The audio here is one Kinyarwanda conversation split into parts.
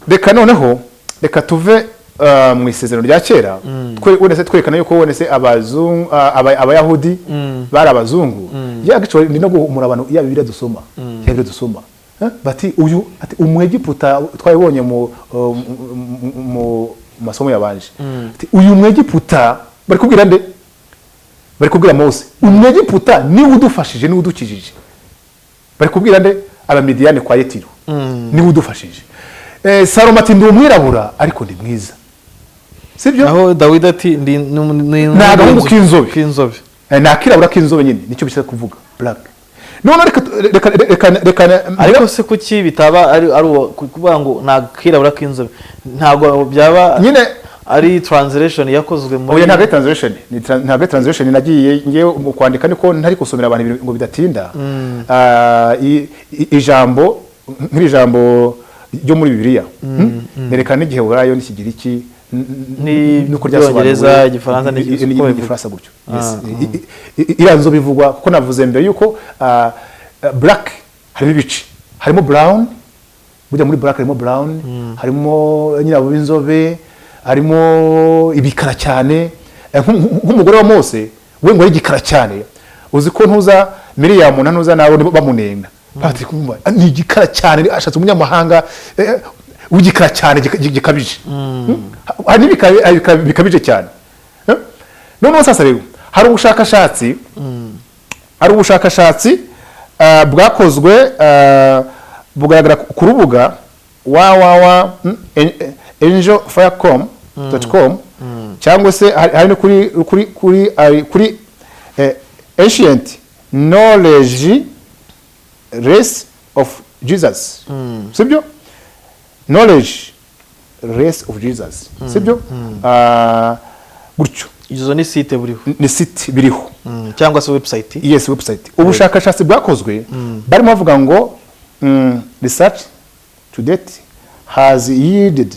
Reka noneho reka tuve mu Isezerano rya Kera. Wenda se twerekana yuko wenda se abazungu, Abayahudi bari abazungu. Yeah, actually ni no guhumura abantu ya Bibiliya dusoma, ya Bibiliya dusoma. Bati uyu ati Umwegiputa, twabibonye mu masomo yabanje. Ati uyu Mwegiputa, bari kubwira nde? Bari kubwira Mose: "Umwegiputa niwe udufashije, niwe udukijije." Bari kubwira nde? Abamidiyani kwa Yetiro. Niwe udufashije. Salomo ati: "Ndi umwirabura ariko ndi mwiza." Sibyo? Naho Dawidi ati ndi Ni agahungu k'inzobe. K'inzobe. Ni akirabura k'inzobe nyine, nicyo bishatse kuvuga black. None reka Ariko se kuki bitaba ari uwo kuvuga ngo ni akirabura k'inzobe? Ntabwo byaba Nyine ari translation yakozwe muri Oya, ntabwo ari translation, ntabwo ari translation. Nagiye ngewe mu kwandika niko ntari gusomera abantu ibintu ngo bidatinda. Ijambo nk'iri jambo ryo muri Bibiliya, Nerekana n'Igiheburayo n'Ikigiriki nuko N'ibyongereza, ryasobanuwe. Igifaransa uko bivuga. N'igifaransa gutyo. Yes. Iriya nzobe ivugwa, kuko navuze mbere yuko black harimo ibice, harimo brown. Burya muri black harimo brown, harimo nyine abo b'inzobe, harimo ibikara cyane. Nk'umugore wa Mose we ngo ari igikara cyane. Uzi ko ntuza Miriyamu na ntuza nawe bamunenga bati: "Kumva, ni igikara cyane, ashatse umunyamahanga w'igikara cyane gikabije." Hari n'ibikara, hari ibikara bikabije cyane. Noneho sasa rero hari ubushakashatsi bwakozwe, bugaragara ku rubuga www angelfirecom.com, cyangwa se hari no kuri ancient knowledge race of Jesus, sibyo? Knowledge race of Jesus, sibyo? Gutyo. Izo ni site buriho? Ni site biriho. Cyangwa se website. Yes, website. Ubushakashatsi bwakozwe barimo bavuga ngo research to date has yielded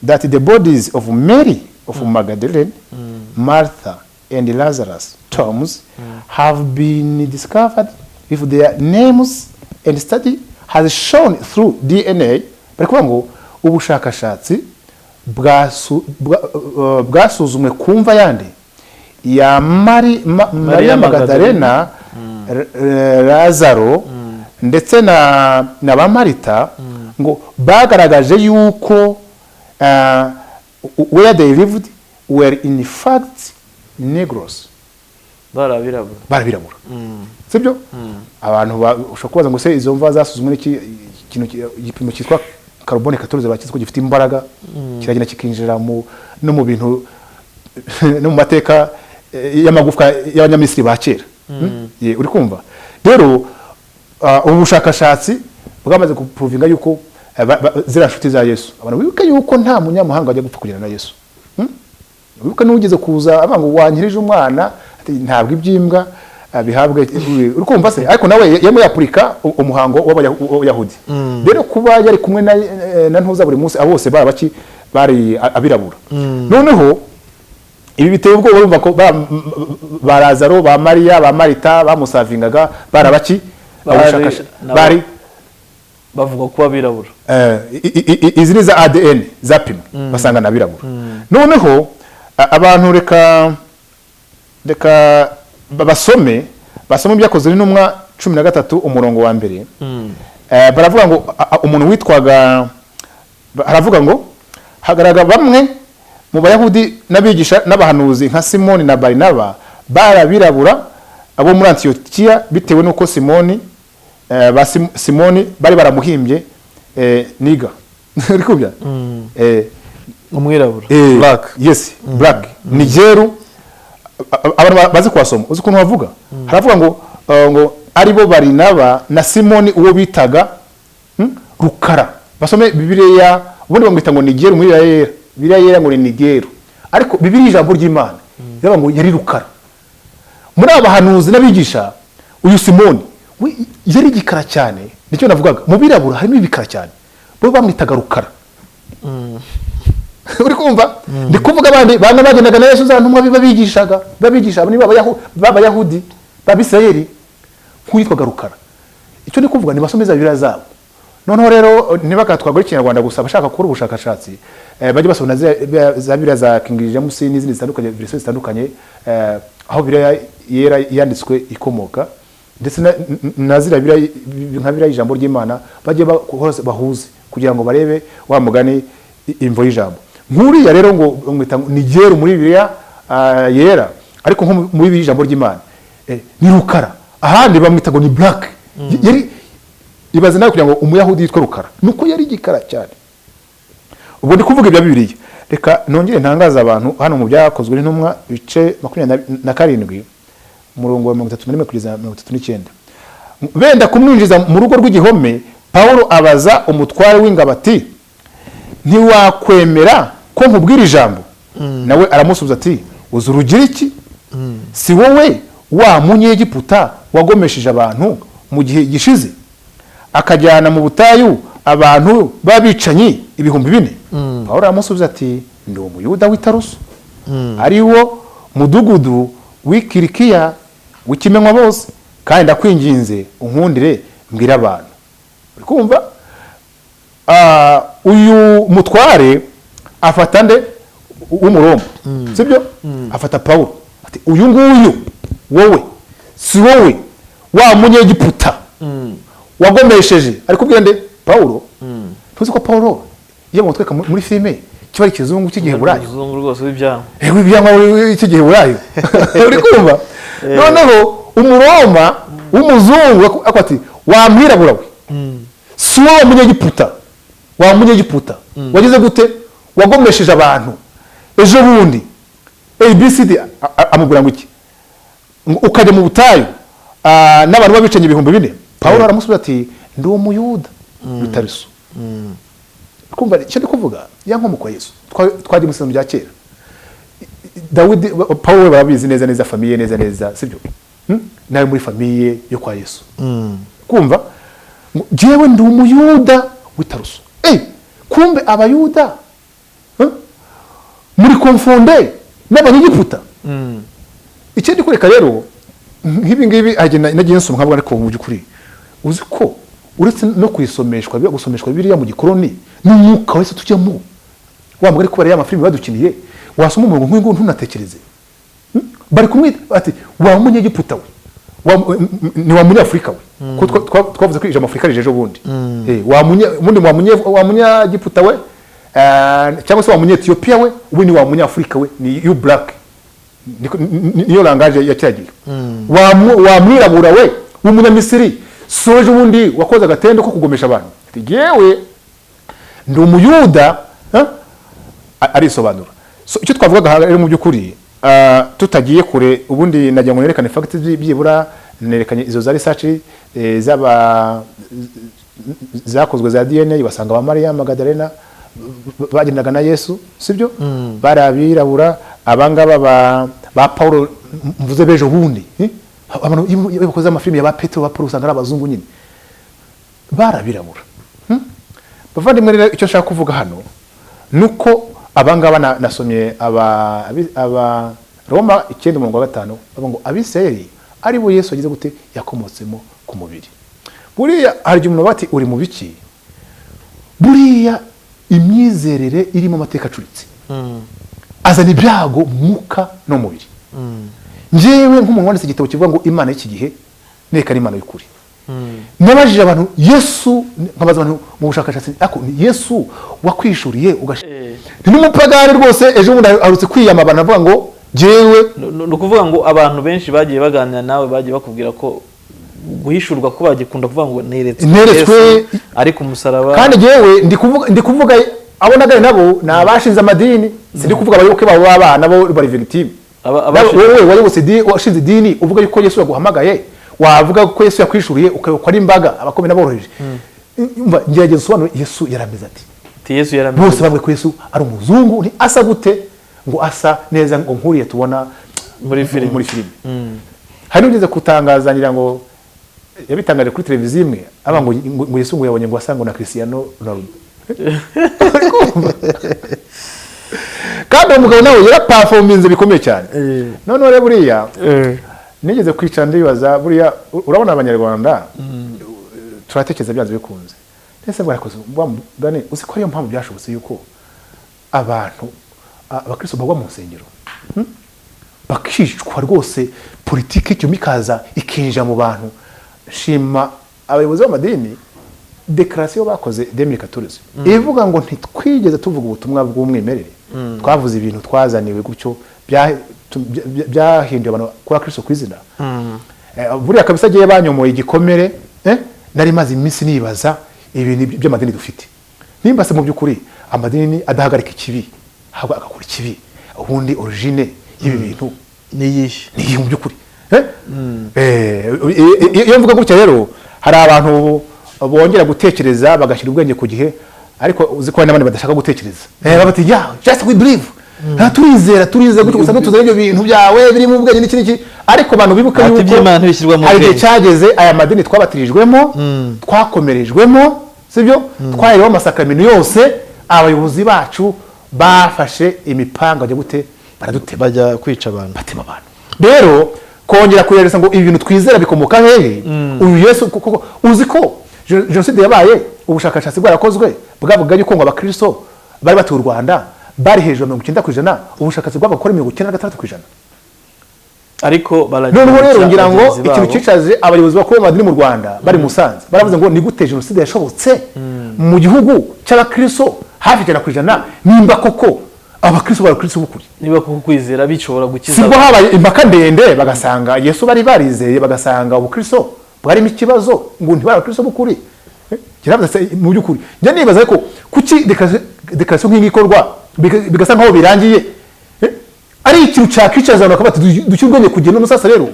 that the bodies of Mary of Magdalene, Martha and Lazarus tombs have been discovered with their names and study has shown through DNA. Bari kuvuga ngo ubushakashatsi bwasuzumwe ku mva yandi ya Maria Magdalena, Lazaro ndetse na ba Marita, ngo bagaragaje yuko where they lived were in fact Negroes. Bari abirabura. Barabirabura, sibyo? Abantu ushobora kubaza ngo se izo mva zasuzumwe n'iki ikintu igipimo cyitwa carbone 14 bakizi ko gifite imbaraga, kiragenda kikinjira mu no mu bintu no mu mateka y'amagufwa y'Abanyamisiri ba kera. Ye, uri kumva rero, ubu bushakashatsi bwamaze guprovinga yuko ziriya nshuti za Yesu, abantu bibuke yuko nta munyamahanga wajya gupfa kugenda na Yesu. Wibuke n'ugeze kuza avuga ngo "Wankirije umwana", ati: "Ntabwo iby'imbwa bihabwe." Uri kumva se? Ariko nawe yemwe yapurika umuhango w'Abayahudi. Rero kuba yari kumwe na ntuza buri munsi, abo bose bari baki? Bari abirabura. Noneho ibi biteye ubwoba. Urumva ko ba Lazaro, ba Mariya, ba Marita bamusavingaga barabaki? Bari Bavuga ko abirabura. Izi ni za ADN zapimwe, basanga ni abirabura. Noneho abantu reka basome Ibyakozwe n'Intumwa 13 umurongo wa mbere. Baravuga ngo umuntu witwaga haravuga ngo hagaragara bamwe mu Bayahudi n'abigisha n'abahanuzi nka Simoni na Barinaba, barabirabura abo muri Antiyokiya, bitewe n'uko Simoni ba Simoni bari baramuhimbye niga. Uri kumva? Umwirabura. Black. Yes, black, nigeru. Abantu bazi kuhasoma, uzi ukuntu bavuga? Haravuga ngo aribo Barinaba na Simoni uwo bitaga Rukara. Basome Bibiliya, ubundi bamwita ngo nigeru muri Bibiliya Yera. Bibiliya Yera ngo ni nigeru, ariko Bibiliya, ijambo ry'Imana, iravuga ngo yari Rukara. Muri aba bahanuzi n'abigisha, uyu Simoni we yari igikara cyane. Nicyo navugaga, mu birabura harimo ibikara cyane, bo bamwitaga Rukara. Uri kumva? Ndi kuvuga abandi bamwe bagendaga na Yesu, za ntumwa, biba bigishaga, babigisha niba b'Abayahudi, b'Abisirayeli, nk'uwitwaga Rukara. Icyo ndi kuvuga ni basome za Bibiliya zabo. Noneho rero ntibakatwagura Ikinyarwanda gusa, abashaka gukora ubushakashatsi bajye basoma na za Bibiliya za King James n'izindi zitandukanye, verisiyo zitandukanye, aho Bibiliya Yera yanditswe ikomoka, ndetse na ziriya Bibiliya nka Bibiliya y'Ijambo ry'Imana, bajye hose bahuze kugira ngo barebe wa mugani imvo y'ijambo. Nk'uriya rero ngo bamwita ngo ni Ryeru muri Bibiliya Yera, ariko nko muri Bibiliya y'Ijambo ry'Imana ni Rukara, ahandi bamwita ngo ni Black. Yari ibaze nawe kugira ngo Umuyahudi yitwe Rukara, nuko yari igikara cyane. Ubwo ndi kuvuga ibya Bibiliya, reka nongere ntangaza abantu hano mu Byakozwe n'Intumwa, ibice 27, umurongo wa 31 kugeza 39. Benda kumwinjiza mu rugo rw'igihome, Pawulo abaza umutware w'ingabo ati: "Ntiwakwemera ko nkubwira ijambo?" Nawe aramusubiza ati: "Uzi Urugiriki? Si wowe wa Munyegiputa wagomesheje abantu mu gihe gishize, akajyana mu butayu abantu b'abicanyi 4000?" Pawulo aramusubiza ati: "Ndi Umuyuda w'i Taruso, ari wo mudugudu w'i Kirikiya w'ikimenywa bose, kandi ndakwinginze unkundire mbwire abantu." Uri kumva? Uyu mutware afata nde w'Umuroma, sibyo? Afata Pawulo ati: "Uyu nguyu wowe, si wowe wa Munyegiputa wagomesheje?" Ari kubwira nde? Pawulo. Tuzi ko Pawulo iyo bamutwereka muri filime kiba ari ikizungu cy'Igiheburayo. Umuzungu rwose w'ibyanwa. Ewe, ibyanwa cy'Igiheburayo, uri kumva? Noneho Umuroma w'umuzungu ako ati: "Wa mwirabura we, si wowe wa Munyegiputa, wa Munyegiputa wagize gute, wagomesheje abantu ejo bundi ABCD?" Amubwira ngo iki? Ngo ukajya mu butayu n'abantu b'abicanyi 4000? Pawulo aramusubiza ati: "Ndi Umuyuda w'i Tariso." Kumva icyo ndi kuvuga? Ya nkomoko ya Yesu, twagiye mu Isezerano rya Kera, Dawidi, Pawulo we barabizi neza neza, famille neza neza, sibyo? Nawe muri famille yo kwa Yesu. Kumva ngo: "Jyewe ndi Umuyuda w'i Taruso." Kumbe Abayuda, Muri confondre n'Abanyegiputa. Ikindi kureka rero nk'ibi ngibi agenda nagiye nsoma nkavuga: ariko mu by'ukuri uzi ko uretse no kuyisomeshwa, gusomeshwa Bibiliya mu gikoroni n'umwuka wese tujyamo, wa mugari, kubera ya mafilimi badukiniye, wasoma umurongo nk'uyu nguyu ntunatekereze. Bari kumwita ati: "Wa Munyegiputa we, ni wa Munyafurika we," kuko twavuze ko ijambo Afurika rije ejo bundi. Wa ubundi wa Munyagiputa we, cyangwa se wa Munyetiyopiya we, ubundi wa Munyafurika we, ni you black. Niyo langage ya kiriya gihe. Wa mwirabura we w'Umunyamisiri, soje ubundi wakoze agatendo ko kugomesha abantu. Ati: "Yewe ndi Umuyuda." Arisobanura. So, icyo twavugaga aha rero mu by'ukuri, tutagiye kure, ubundi nagira ngo nerekane fact, byibura nerekanye izo za research z'aba zakozwe za DNA, basanga ba Mariya Magadalena bagendaga na Yesu, sibyo? Bari abirabura. Abangaba ba Paulo mvuze b'ejo bundi, eh? Abantu iyo bakoze amafilimi ya ba Petero, ba Paul, usanga ari abazungu nyine, barabirabura. Bavandimwe rero, icyo nshaka kuvuga hano nuko abangaba nasomye aba Roma 9 umurongo wa 5, bavuga ngo Abisirayeli ari bo Yesu yagize gute, yakomotsemo ku mubiri. Buriya hari igihe umuntu aba ati: "Uri mu biki?" Buriya imyizerere irimo amateka acuritse azana ibyago mu mwuka no mu mubiri. Njyewe nk'umuntu wanditse igitabo kivuga ngo Imana y'iki gihe nerekana Imana y'ukuri, nabajije abantu Yesu, nkabaza abantu mu bushakashatsi: "Ariko ni Yesu wakwishuriye ni n'umupagani rwose?" Ejo bundi aherutse kwiyama abantu avuga ngo jyewe Ni ukuvuga ngo abantu benshi bagiye baganira nawe bagiye bakubwira ko guhishurwa ko bagikunda kuvuga ngo neretswe Neretswe. Yesu ari ku musaraba. Kandi jyewe ndi kuvuga abo nagari nabo ni abashinze amadini, sindi kuvuga abayoboke babo b'abana, bo bari victime. Wowe wayobotse idini, washinze idini, uvuga yuko Yesu yaguhamagaye, wavuga ko Yesu yakwishuriye, ukayobokwa n'imbaga, abakomeye n'aboroheje. Umva, ngerageza usobanure Yesu yarameze ati. Ati Yesu yarameze. Bose bavuga ko Yesu ari umuzungu. Ni asa gute? Ngo asa neza, ngo nkuriye tubona muri filime. Muri filime. Hari n'ugeze kutangaza, ngira ngo yabitangaje kuri televiziyo imwe, aba ngo Yesu ngo yabonye ngo asa ngo na Cristiano Ronaldo. Kandi uwo mugabo nawe yaraperforminze bikomeye cyane. Noneho rero buriya nigeze kwicara ndibaza, buriya urabona Abanyarwanda turatekereza byanze bikunze. Ese bwarakoze wa mugani, uzi ko ariyo mpamvu byashobotse yuko abantu, abakristo bagwa mu nsengero, Bakicwa rwose, politiki icyo ikaza ikinjira mu bantu. Shima abayobozi b'amadini, déclaration bakoze 2014 ivuga ngo ntitwigeze tuvuga ubutumwa bw'umwimerere, twavuze ibintu twazaniwe gutyo byahinduye abantu kuba Kristo ku izina. Buriya kabisa agiye banyomoye igikomere, nari maze iminsi nibaza ibintu by'amadini dufite, nimba se mu by'ukuri amadini adahagarika ikibi ahubwo agakora ikibi, ubundi origine y'ibi bintu Niyihe? Ni iyi mu by'ukuri. Iyo mvuga gutya rero, hari abantu bongera gutekereza, bagashyira ubwenge ku gihe, ariko uzi ko hari n'abandi badashaka gutekereza. Bati yeah, just we believe. Turizera, turizera gutyo gusa, ntituzane ibyo bintu byawe birimo ubwenge n'iki n'iki. Ariko abantu bibuka Ati yuko iby'Imana ntibishyirwa mu hari igihe bwenge. cyageze aya madini twabatirijwemo, twakomerejwemo, sibyo, twahereweho amasakamento yose, abayobozi bacu bafashe imipanga bajya gute? Baradutema. Bajya kwica abantu. Batema abantu. Rero kongera kuyereza ngo ibi bintu twizera bikomoka hehe, uyu Yesu, kuko uzi ko jenoside yabaye, ubushakashatsi bwarakozwe bwavuga yuko ngo abakristo bari batuye u Rwanda bari hejuru ya 90%. Ubushakashatsi bwavuga ko ari 96%. Ariko baragira Noneho rero ngira ngo bagenzi ikintu babo. cyicaje abayobozi bakuru b'amadini mu Rwanda bari Musanze, baravuze ngo ni gute jenoside yashobotse mu gihugu cy'abakristo hafi 100%, nimba koko abakristo bari abakristo b'ukuri? Niba koko kwizera bishobora gukiza. Sibwo habaye impaka ndende, bagasanga Yesu bari barizeye, bagasanga ubukristo bwarimo ikibazo, ngo ntibari abakristo b'ukuri. Kiravuze se mu by'ukuri njya nibaza ko kuki déclaration nk'iyi ikorwa bigasa nkaho birangiye, ari ikintu cyakwicaza abantu bakavuga bati dushyire ubwenge ku gihe. None sasa rero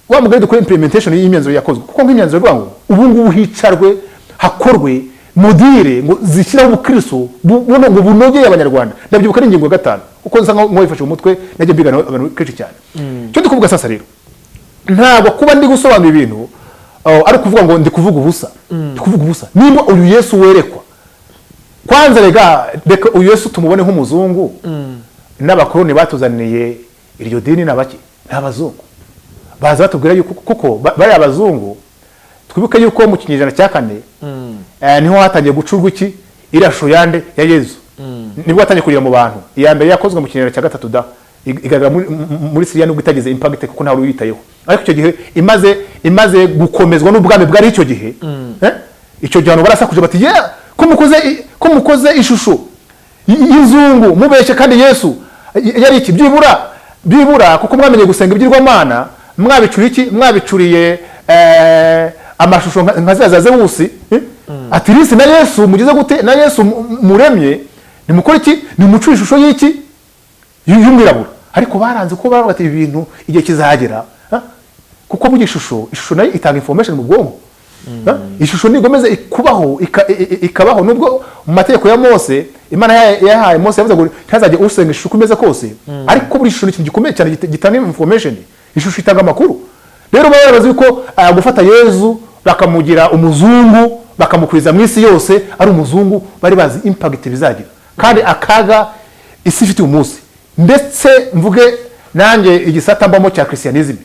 wa mugani, dukore implementation y'imyanzuro yakozwe, kuko nk'imyanzuro ivuga ngo ubu ngubu hicarwe hakorwe module ngo zishyiraho ubukristo buno ngo bunogeye Abanyarwanda. Ndabyibuka ari ingingo ya gatanu, kuko nsa nkaho nk'uwayifashe mu mutwe, najya mbigana abantu kenshi cyane. Icyo ndi kuvuga sasa rero, ntabwo kuba ndi gusobanura ibintu ari ukuvuga ngo ndi kuvuga ubusa. Ndi kuvuga ubusa nimba uyu Yesu werekwa kwanza, rega reka uyu Yesu tumubone nk'umuzungu. N'abakoloni batuzaniye iryo dini ni abaki? Ni abazungu. Baza batubwira yuko kuko bariya abazungu, twibuke yuko mu kinyejana cya kane niho hatangiye gucurwa iki, iriya shusho yande ya Yezu, nibwo hatangiye kugera mu bantu. Iya mbere yakozwe mu kinyejana cya gatatu da igaragara muri Siriya, nubwo itagize impact kuko ntawe uyitayeho, ariko icyo gihe imaze gukomezwa n'ubwami bwari icyo gihe, icyo gihe abantu barasakuje bati yeah, ko mukoze ishusho y'inzungu mubeshye, kandi Yesu yari iki? Byibura kuko mwamenye gusenga ibigirwamana, mwabicuriye iki? Mwabicuriye amashusho nka ziriya za Zewusi, Ati risi na Yesu mugize gute? Na Yesu muremye, nimukore iki? Nimucure ishusho y'iki? Y'umwirabura. Ariko baranze, kuko baravuga ati ibi bintu igihe kizagera, ha? Kuko burya ishusho nayo itanga information mu bwonko. Ha? Ishusho nigomeze kubaho ikabaho, nubwo mu mategeko ya Mose Imana yahaye Mose yavuze ngo ntazajye usenga ishusho uko imeze kose, ariko buri shusho ni ikintu gikomeye cyane gitanga information. Ishusho itanga amakuru. Rero baba bazi ko gufata Yezu bakamugira umuzungu, bakamukwiza mu isi yose ari umuzungu, bari bazi impact bizagira kandi akaga isi ifite uyu munsi. Ndetse mvuge nanjye igisata mbamo cya christianism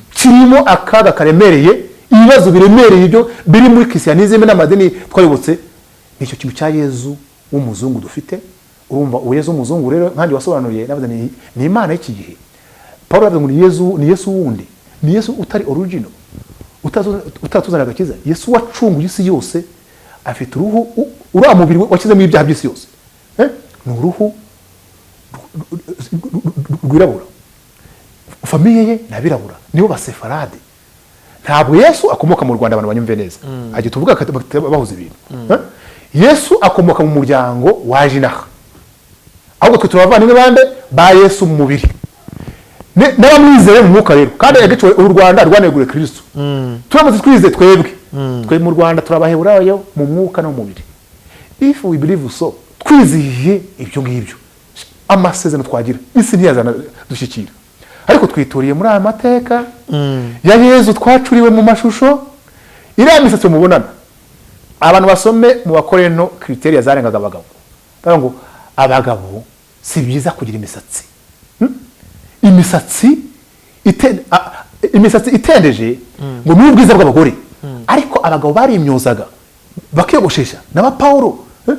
kirimo akaga karemereye, ibibazo biremereye. Ibyo biri muri christianism n'amadini twayobotse ni icyo kintu cya Yezu w'umuzungu dufite. Urumva uwo Yezu w'umuzungu rero, nkanjye wasobanuriye navuze ni Imana y'iki gihe. Paul yavuze ngo ni Yezu, ni Yesu wundi, ni Yesu utari original, utatuzanira agakiza. Yesu wacunguye isi yose afite uruhu, uriya mubiri we washyizemo ibyaha by'isi yose, Ni uruhu rwirabura, famille ye ni abirabura, nibo Basefarade. Ntabwo Yesu akomoka mu Rwanda, abantu banyumve neza. Ajya tuvuga bahuza ibintu, Eh? Yesu akomoka mu muryango waje inaha, ahubwo twe turabavandimwe bande? Ba Yesu mu mubiri. N'abamwizeye mu mwuka rero. Kandi agace uru Rwanda rwaneguriye Kristo, turamutse twizeye twebwe, twe mu Rwanda turabaheburayo mu mwuka no mu mubiri. If we believe so, twizihiye ibyo ngibyo, amasezerano twagira isi ntiyazana dushyikira. Ariko twituriye muri aya mateka ya Yezu twacuriwe mu mashusho, iriya misatsi mubonana. Abantu basome mu Bakoreno criteria zarengaga abagabo, bavuga ngo abagabo si byiza kugira imisatsi. Imisatsi imisatsi itendeje ngo ni ubwiza bw'abagore, ariko abagabo barimyozaga. Bakiyogoshesha n'aba Pawulo, eh?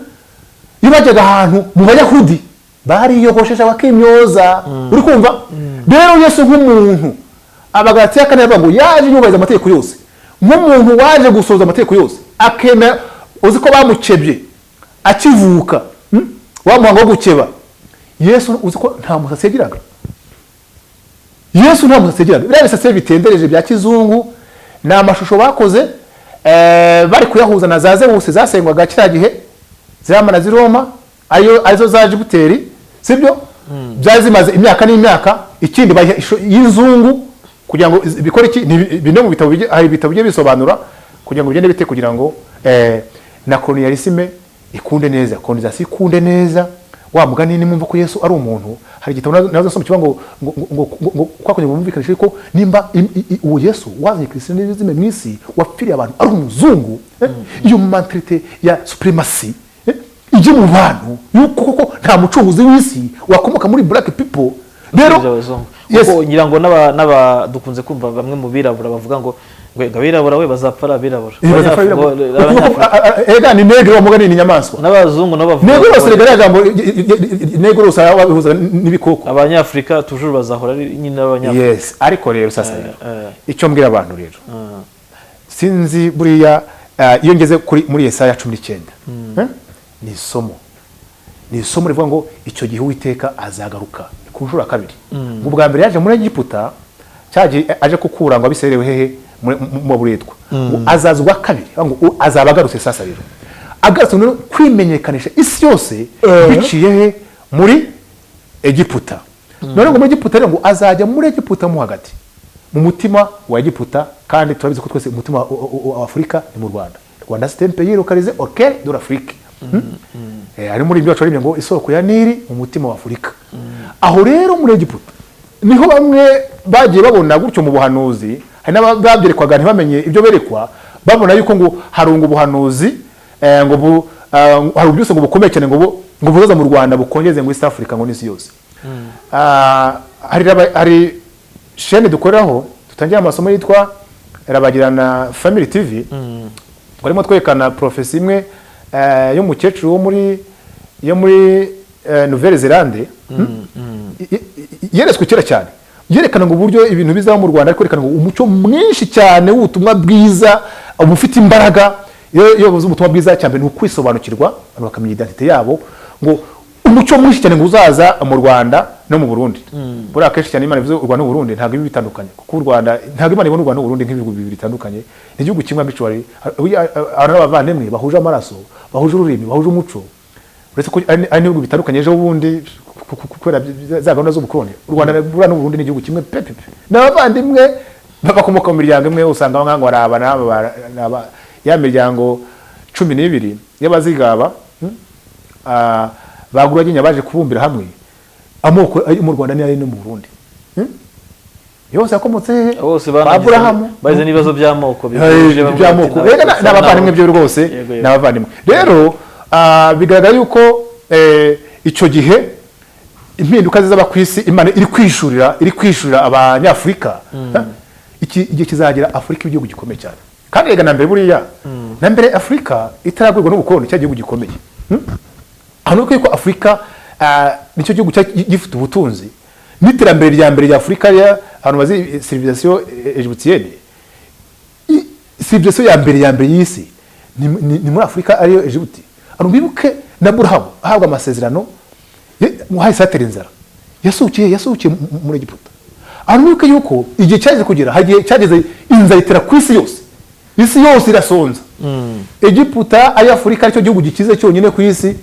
Iyo bajyaga ahantu mu Bayahudi bariyogoshesha, bakimyoza. Uri kumva rero, Yesu nk'umuntu, Abagalatiya 4 yavuga ngo yaje yubahiriza amategeko yose, nk'umuntu waje gusohoza amategeko yose akemera. Uzi ko bamukebye akivuka, Wa muhango wo gukeba Yesu, uzi ko nta musatsi yagiraga? Yesu nta musatsi yagiraga. Biriya bisatsi bitendereje bya kizungu ni amashusho bakoze, bari kuyahuza na za Zewusi zasengwaga kiriya gihe, ziriya na z'Iroma, ariyo arizo za Jupiteri, sibyo? Byari zimaze imyaka n'imyaka. Ikindi, bayiha ishusho y'inzungu kugira ngo bikore iki? Ni bimwe mu bitabo hari ibitabo bigiye bisobanura kugira ngo bigende bite, kugira ngo na colonialisme ikunde neza, colonisation ikunde neza. Wa mugani, nimumva ko Yesu ari umuntu, hari igitabo nazo nsoma kivuga ngo kwa kugira ngo bumvikanishe ko nimba uwo Yesu wazanye christianisme mu isi, wapfiriye abantu, ari umuzungu, iyo mentalité ya supremacy, ijye mu bantu, yuko koko nta mucunguzi w'isi wakomoka muri black people. Rero Abazungu. Yes. Kuko ngira ngo n'aba dukunze kumva bamwe mu birabura bavuga ngo abirabura we bazapfa ari abirabura. Bazapfa Ngo abirabura. Abanyafurika. Ega ni negro, wa mugani ni inyamaswa. N'abazungu nabo bavuga Negro ngo bose rega, ririya jambo negro usanga babihuza n'ibikoko. Abanyafurika toujours bazahora ari nyine abanyafurika. Yes, ariko rero sasa rero icyo mbwira abantu rero, sinzi buriya, iyo ngeze kuri muri Yesaya 19, ni isomo rivuga ngo icyo gihe Uwiteka azagaruka ku nshuro ya kabiri. Ngo ubwa mbere yaje muri Egiputa cyagiye aje kukura ngo Abisirayeli hehe? Mu buretwa. Ngo azaza ubwa kabiri, ngo azaba agarutse. Sasa rero agarutse noneho kwimenyekanisha isi yose biciye he? Muri Egiputa. None ngo muri Egiputa rero, ngo azajya muri Egiputa mo hagati, mu mutima wa Egiputa. Kandi turabizi ko twese umutima wa Afurika ni mu Rwanda. Rwanda, c'est un pays localisé au cœur de l'Afrique. Hari muri ibyo waririmbye ngo isoko ya Nili mu mutima wa Afurika. Aho rero muri Egiputa niho bamwe bagiye babona gutyo mu buhanuzi. Hari n'ababyerekwaga ntibamenye ibyo berekwa, babona yuko ngo harunga ubuhanuzi, ngo hari ubyose ngo bukomeye cyane, ngo buzaza mu Rwanda bukongeze ngo East Africa, ngo n'isi yose. Hari chaîne dukoreraho dutangira amasomo yitwa Rabagirana Family TV. Twarimo twerekana prophétie imwe, y'umukecuru wo muri Nouvelle Zelande, yeretswe kera cyane, yerekana ngo uburyo ibintu bizaba mu Rwanda, ariko yerekana ngo umucyo mwinshi cyane w'ubutumwa bwiza uba ufite imbaraga. Iyo bavuze ubutumwa bwiza, cyane ni ukwisobanukirwa, abantu bakamenya identité yabo, ngo umucyo mwinshi cyane ngo uzaza mu Rwanda no mu Burundi. Buriya akenshi cyane Imana ivuze u Rwanda n'u Burundi ntabwo ibi bitandukanye, kuko u Rwanda, ntabwo Imana ibona u Rwanda n'u Burundi nk'ibihugu bibiri bitandukanye, ni igihugu kimwe. Actually, abantu n'abavandimwe bahuje amaraso, bahuje ururimi, bahuje umuco, uretse ko ari n'ibihugu bitandukanye ejo bundi kubera za gahunda z'ubukoloni. U Rwanda buriya n'u Burundi ni igihugu kimwe pe pe pe, ni abavandimwe bakomoka mu miryango imwe. Usanga ngo ari aba n'aba ya miryango 12 y'abazigaba, baguraginya baje kubumbira hamwe amoko ari mu Rwanda n'ayari no mu Burundi. Yose yakomotse hehe? Bose Ba Aburahamu. Bagize n'ibibazo by'amoko bihuje, bamwe by'amoko bati rega ni abavandimwe byo rwose. Yego, yego. Ni abavandimwe rero. Bigaragara yuko icyo gihe impinduka zizaba ku isi, Imana iri kwishurira Abanyafurika. Iki igihe kizagera Afurika igihugu gikomeye cyane. Kandi rega na mbere, buriya na mbere Afurika itaragwirwa n'ubukoloni, cya gihugu gikomeye. Hano ko Afurika, nicyo gihugu cyari gifite ubutunzi n'iterambere rya mbere rya Afurika, ahantu bazi civilisation égyptienne, civilisation ya mbere y'isi ni muri Afurika, ariyo Egiputi. Abantu bibuke na Aburahamu ahabwa amasezerano, hahise hatera inzara, yasukiye muri Egiputa. Abantu bibuke yuko igihe cyaje kugera, hari igihe cyageze inzara itera ku isi yose, isi yose irasonza. Egiputa ari Afurika, aricyo gihugu gikize cyonyine ku isi.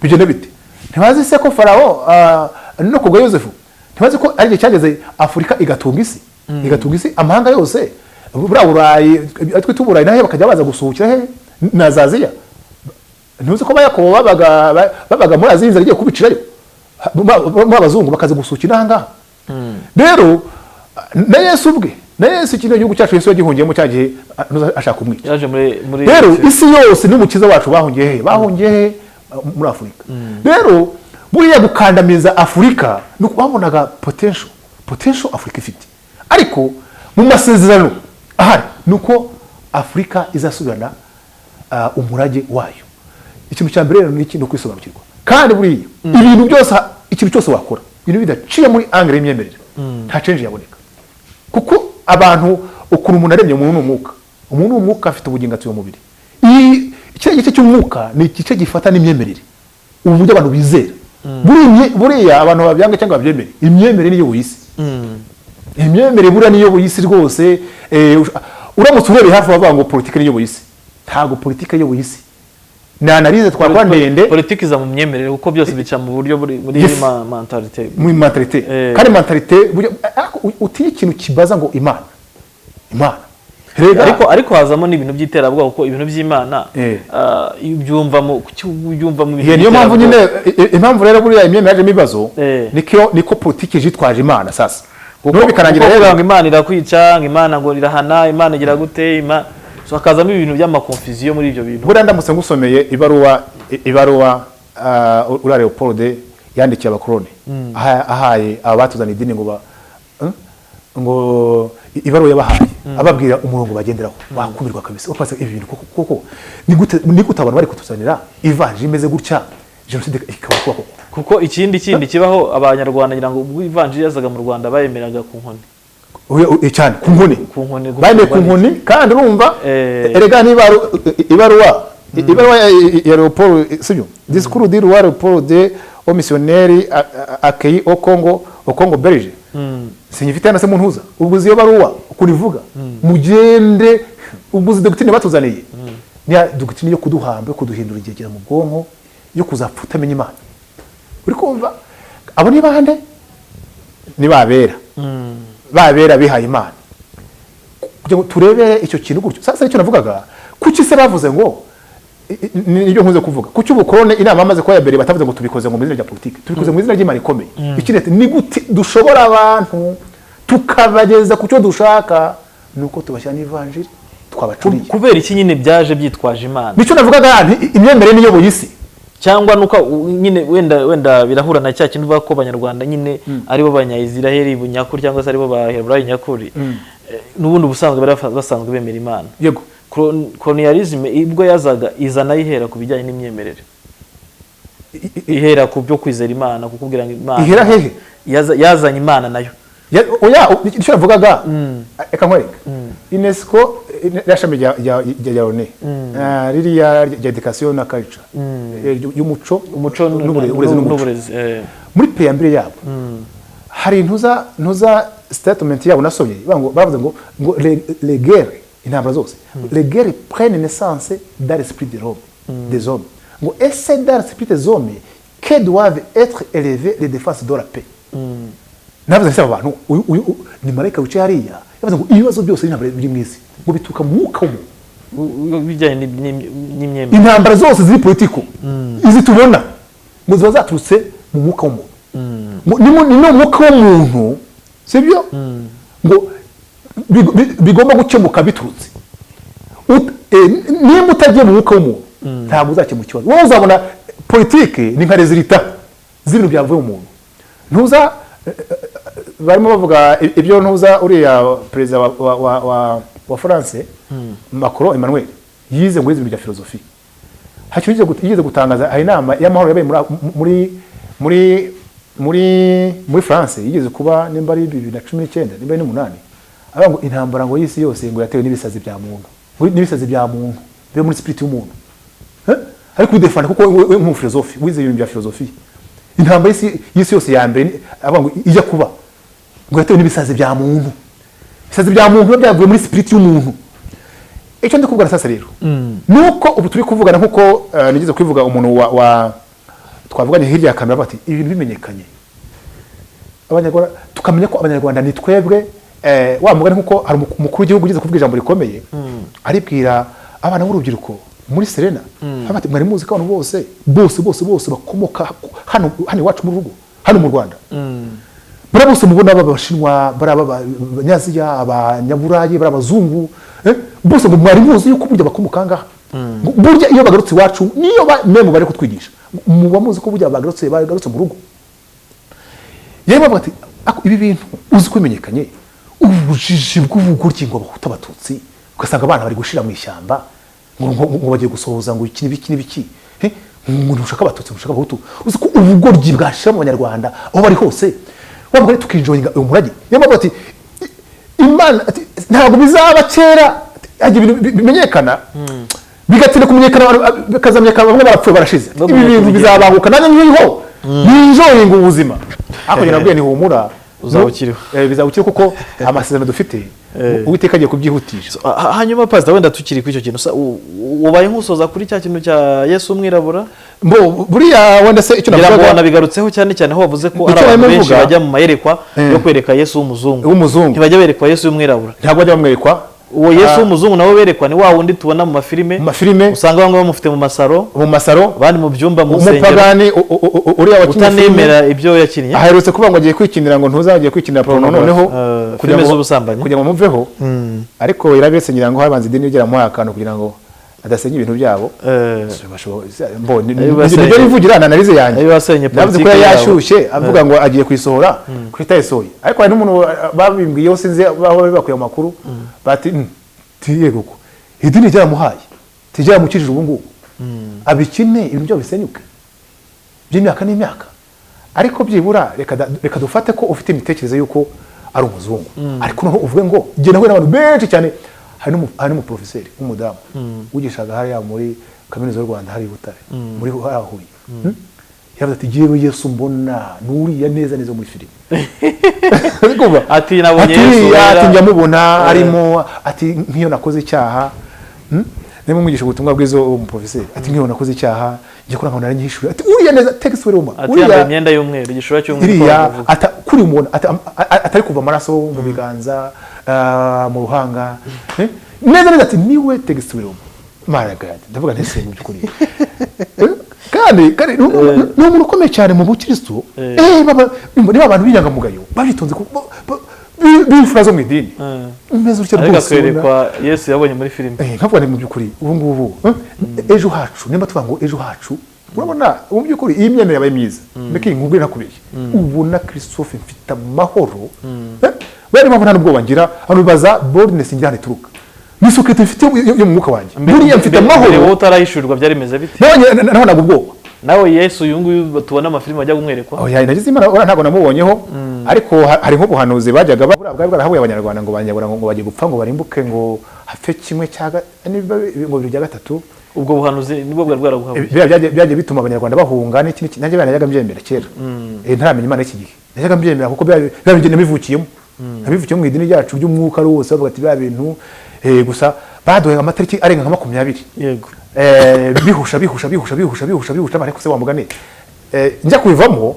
Bigenda bite? Ntibazi se ko Farawo, no kubwa Yosefu, ntibazi ko ari igihe cyageze Afurika igatunga isi, amahanga yose, buriya Burayi twita Uburayi, nahe bakajya baza gusuhukira he? Na za Aziya. Ntuzi ko ba Yakobo babaga muri Aziya, inzara igiye kubicirayo, muri abazungu bakaza gusuhukira aha ngaha. Rero na Yesu ubwe, na Yesu kino gihugu cyacu, Yesu yagihungiyemo cya gihe ashaka kumwica. Yaje muri Rero isi yose n'Umukiza wacu bahungiye he? Bahungiye he? Muri Afurika. Rero buriya gukandamiza Afurika ni uko babonaga potential Afurika ifite. Ariko mu masezerano ahari ni uko Afurika izasubirana. umurage wayo. Ikintu cya mbere rero ni iki? Ni ukwisobanukirwa. Kandi buriya ibintu byose, ikintu cyose wakora, ibintu bidaciye muri angle y'imyemerere, nta change yaboneka. Kuko abantu, ukuntu umuntu aremye, umuntu ni umwuka, umuntu ni umwuka, afite ubugingo, atuye mu mubiri. Kiriya gice cy'umwuka ni igice gifata n'imyemerere, ubu buryo abantu bizera. Buriya abantu babyanga cyangwa babyemere, imyemerere niyo isi. Imyemerere buriya niyo isi rwose. Uramutse urebeye hafi, bavuga ngo politiki niyo isi. Ntabwo politiki iyoboye isi, ni analyse twakora ndende. Politiki iza mu myemerere, kuko byose bica mu buryo buri muri mentalité. Muri mentalité. Kandi mentalité burya, ariko utinye ikintu kibaza ngo Imana, Imana. Rega Ariko hazamo n'ibintu by'iterabwoba, kuko ibintu by'Imana iyo ubyumvamo, kuki ubyumvamo ibintu Iyo niyo mpamvu nyine by'iterabwoba? Impamvu rero buriya imyemerere yajemo ibibazo, niko politiki yitwaje Imana sasa. Kuko bikarangira Kuko rero kuvuga ngo Imana irakwica, ngo Imana ngo irahana, Imana igira gute, so hakazamo ibintu by'ama confusion muri ibyo bintu. Buriya ndamutse ngusomeye ibaruwa uriya Leopold yandikiye abakoloni, ahaye aba batuzaniye idini ngo ngo ibaruwa yabahaye ababwira umurongo bagenderaho, wakumirwa kabisa. Ukabaza ibi bintu koko koko ni gute abantu bari kutuzanira ivanjiri imeze gutya, jenoside ikaba kuba koko? Kuko ikindi kindi kibaho, Abanyarwanda, ngira ngo ubwo ivanjiri yazaga mu Rwanda, bayemeraga ku nkoni. Oya, cyane, ku nkoni. Ku nkoni. Bemeye ku nkoni. Kandi urumva, erega niba ibaruwa ya Leopold, sibyo, Discours du roi Leopold aux missionnaires accueillis au Congo belge, sinyifite hano se mu ntuza. Ubwo uzi iyo baruwa ukuntu ivuga? Mugende. Ubwo uzi doctrine batuzaniye? Ni ya doctrine yo kuduhamba, yo kuduhindura igegera mu bwonko, yo kuzapfa utamenya Imana. Uri kumva abo ni bande? Ni babera babera bihaye Imana, kugira ngo turebere icyo kintu gutyo. Sasa icyo navugaga, kuki se bavuze ngo nibyo nkunze kuvuga, kuki ubukorone inama bamaze kuba ya mbere batavuze ngo tubikoze ngo mu izina rya politiki, tubikoze mu izina ry'Imana ikomeye? Ikindi ati, ni gute dushobora abantu tukabageza ku cyo dushaka? Ni uko tubashyira n'ivanjiri twabacuriye. Kubera iki nyine byaje byitwaje Imana? Nicyo navugaga nti imyemerere niyoboye isi. Cyangwa nuko nyine wenda birahura na cya kintu uvuga ko Abanyarwanda nyine aribo Banyayisiraheli nyakuri, cyangwa se aribo Baheburayi nyakuri. N'ubundi ubusanzwe bari basanzwe bemera Imana. Colonialism ubwo yazaga, iza nayo ihera ku bijyanye n'imyemerere, ihera ku byo kwizera Imana, kukubwira ngo Imana Ihera hehe? Yazanye Imana nayo. Oya, icyo navugaga, reka nkwereke UNESCO, ririya shami rya Loni, ririya rya education na culture, y'umuco umuco uburezi n'umuco. N'uburezi. Muri préambule yabo hari ntuza statement yabo nasomye, bavuga baravuze ngo les guerres, intambara zose, les guerres prennent naissance dans l'esprit de l'homme, des hommes, ngo et c'est dans l'esprit des hommes que doivent être élevées les défenses de la paix. Navuze nti aba bantu, uyu ni marayika wicaye hariya yavuze ngo ibibazo byose n'intambara biri mu isi ngo bituruka mu mwuka w'umuntu. Bijyanye n'imyemerere. Intambara zose ziri politiko izi tubona ngo ziba zaturutse mu mwuka w'umuntu. Ngo ni no mwuka w'umuntu, sibyo, ngo bigomba gukemuka biturutse. Nimba utagiye mu mwuka w'umuntu, ntabwo uzakemura ikibazo. Wowe uzabona politike ni nka résultat z'ibintu byavuye mu muntu. Ntuza barimo bavuga ibyo ntuza uriya perezida wa France, Macron Emmanuel, yize ngo yize ibintu bya philosophie. Hakiri yigeze gutangaza, hari inama y'amahoro yabaye muri France, yigeze kuba nimba ari 2019, nimba ari n'umunani, avuga ngo intambara ngo y'isi yose ngo yatewe n'ibisazi bya muntu, ngo n'ibisazi bya muntu biba muri spirit y'umuntu. Eh? Ariko ubidefanda kuko we nk'umufilosofi wize ibintu bya philosophie, intambara y'isi yose ya mbere avuga ngo ijya kuba ngo yatewe n'ibisazi bya muntu, ibisazi bya muntu biba byavuye muri spirit y'umuntu. Icyo ndi kubwira sasa rero ni uko ubu turi kuvugana, nk'uko nigeze kubivuga, umuntu wa twavuganye hirya ya kamera bati ibintu bimenyekanye, Abanyarwanda tukamenya ko Abanyarwanda ni twebwe, wa mugani, nk'uko hari umukuru w'igihugu ugeze kuvuga ijambo rikomeye, aribwira abana b'urubyiruko muri Serena. Bati mwari muzi ko abantu bose bose bose bose bakomoka hano iwacu mu rugo, hano mu Rwanda, bariya bose mubona, baba Abashinwa, bariya Abanyaziya, Abanyaburayi, bariya Abazungu, bose, ngo mwari muzi yuko burya bakomoka aha ngaha? Ngo burya iyo bagarutse iwacu, niyo meme bari kutwigisha, muba muzi ko burya bagarutse mu rugo? Yewe, bavuga ati "Ako ibi bintu uzi ko bimenyekanye, ubujiji bw'ubugoryi, ngo Abahutu, Abatutsi, ugasanga abana bari gushira mu ishyamba." Ngo bagiye gusohoza ngo iki n'ibiki n'ibiki. Ngo ntushaka Abatutsi, ntushaka Abahutu. Uzi ko ubugoryi bwashira mu Banyarwanda aho bari hose, wa mugani tukinjoyinga uyu murage. Niyo mpamvu ati Imana ati, ntabwo bizaba kera. Ati, hajya ibintu bimenyekana, bigatinda kumenyekana, bikazamenyekana bamwe barapfuye, barashize. No Ibi mu bintu kugenda. bizabanguka, nanjye nkiriho ninjoyinga ubuzima. Ariko njye nabwiye ni humura. Uzaba ukiriho. Bizaba ukiriho kuko amasezerano dufite, Uwiteka agiye kubyihutisha. Hanyuma pastor, wenda tukiri kuri icyo kintu, ubaye nk'usoza kuri cya kintu cya Yesu umwirabura. Mbo buriya wenda se icyo Ngira ngo navugaga wanabigarutseho cyane cyane aho wavuze ko Icyo hari abantu narimo benshi mvuga- bajya mu mayerekwa yo kwereka Yesu w'umuzungu. W'umuzungu. Ntibajya berekwa Yesu w'umwirabura. Ntabwo bajya bamwerekwa. Uwo Yesu w'umuzungu nawe berekwa ni wa wundi tubona mu mafilime. Mu mafilime. Usanga bamwe bamufite mu masaro, mu masaro, abandi mu byumba, mu nsengero. Umupagani uriya wakinnye filime Utanemera ibyo yakinnye. Aherutse kuvuga ngo agiye kwikinira, ngo ntuzagiye kwikinira porno noneho kugira Filime ngo z'ubusambanyi. kugira ngo muveho. Ariko irabetse, ngira ngo habanza idini ryaramuhaye akantu kugira ngo adasenya ibintu byabo. Nibyo nivugira na analyse yanjye. Ayo basenye Navuze ko politiki yari yabo. yashyushye avuga ngo agiye kuyisohora, ko itayisohoye. Ariko hari n'umuntu babimbwiyeho, sinzi aho bakuye amakuru, bati "Ti yego ko idini ryaramuhaye, tiryamukijije, ubu ngubu abikine, ibintu byabo bisenyuke by'imyaka n'imyaka." Ariko byibura reka dufate ko ufite imitekerereze y'uko ari umuzungu, ariko noneho uvuge ngo njye nahuye n'abantu benshi cyane. Hari n'umuprofeseri w'umudamu wigishaga hariya muri Kaminuza y'u Rwanda, hari i Butare, muri hariya Huye. Yavuze ati: "Jyewe Yesu mbona nuriya neza neza muri filime." Uri kumva? Ati, "Nabonye Ati, Yesu uriya, wera." Ati njya mubona arimo, ati nk'iyo nakoze icyaha, Ndimo mwigisha ubutumwa bwiza uwo muprofeseri, ati nk'iyo nakoze icyaha njya kuri nkabona aranyishyura, ati uriya neza text wari Ati yambaye imyenda y'umweru, igishura cy'umweru, iriya uko babivuga. Ata kuri umuntu atari kuva amaraso mu biganza, mu ruhanga. Neza neza ati niwe text wari. My God, ndavuga nti se mu by'ukuri, kandi ni umuntu ukomeye cyane mu bukristo. Baba niba abantu b'inyangamugayo babitonze b'imfura zo mu idini umeze utyo Ariko rwose akwerekwa Yesu yabonye muri filime. Nkavuga nti mu by'ukuri ubu ngubu, ejo hacu, nimba tuvuga ngo ejo hacu, urabona mu by'ukuri iyi myemerere yabaye myiza. Mbese nkubwire nakubeshye, ubona Christophe mfite amahoro. Buriya niyo mpamvu nta n'ubwoba ngira hano, bibaza boldness ngira hano ituruka ni sécurité mfite yo mu mwuka wanjye. Buriya mfite Mbere amahoro. wowe utarayishurirwa byari bimeze bite? Nabonaga ubwoba. Nawe Yesu uyu nguyu tubona amafilime ajya kumwerekwa? Oya, nagize Imana, ora ntabwo namubonyeho. Ariko hari nk'ubuhanuzi bajyaga bwari bwarahabuye Abanyarwanda ngo banyabura ngo bagiye gupfa, ngo barimbuke, ngo hapfe kimwe cya niba ngo bibiri bya gatatu. Ubwo buhanuzi nibwo bwari bwarabuhabuye? Biriya byagiye bituma Abanyarwanda bahunga n'iki n'iki. Nanjye najyaga mbyemera kera, ntaramenya Imana y'iki gihe. Najyaga mbyemera kuko biriya bintu nabivukiyemo mu idini ryacu ry'umwuka rwose. Bavuga ati biriya bintu, gusa baduhaye amatariki arenga nka 20. Bihusha bihusha bihusha bihusha bihusha bihusha. Ariko se wa mugani, njya kubivamo,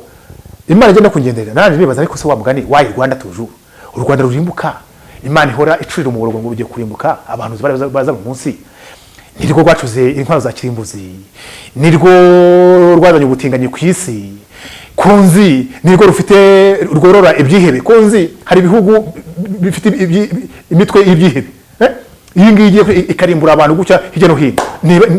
Imana igenda kungenderera, nanjye nibaza: ariko se wa mugani wayi Rwanda toujours, u Rwanda rurimbuka, Imana ihora icurira umuborogo ngo rugiye kurimbuka, abantu baza mu munsi, nirwo rwacuze intwaro za kirimbuzi, nirwo rwazanye ubutinganyi ku isi kunzi, nirwo rufite rworora ibyihebe kunzi, hari ibihugu bifite imitwe y'ibyihebe. Iyi ngiyi igiye ikarimbura abantu gutya hirya no hino,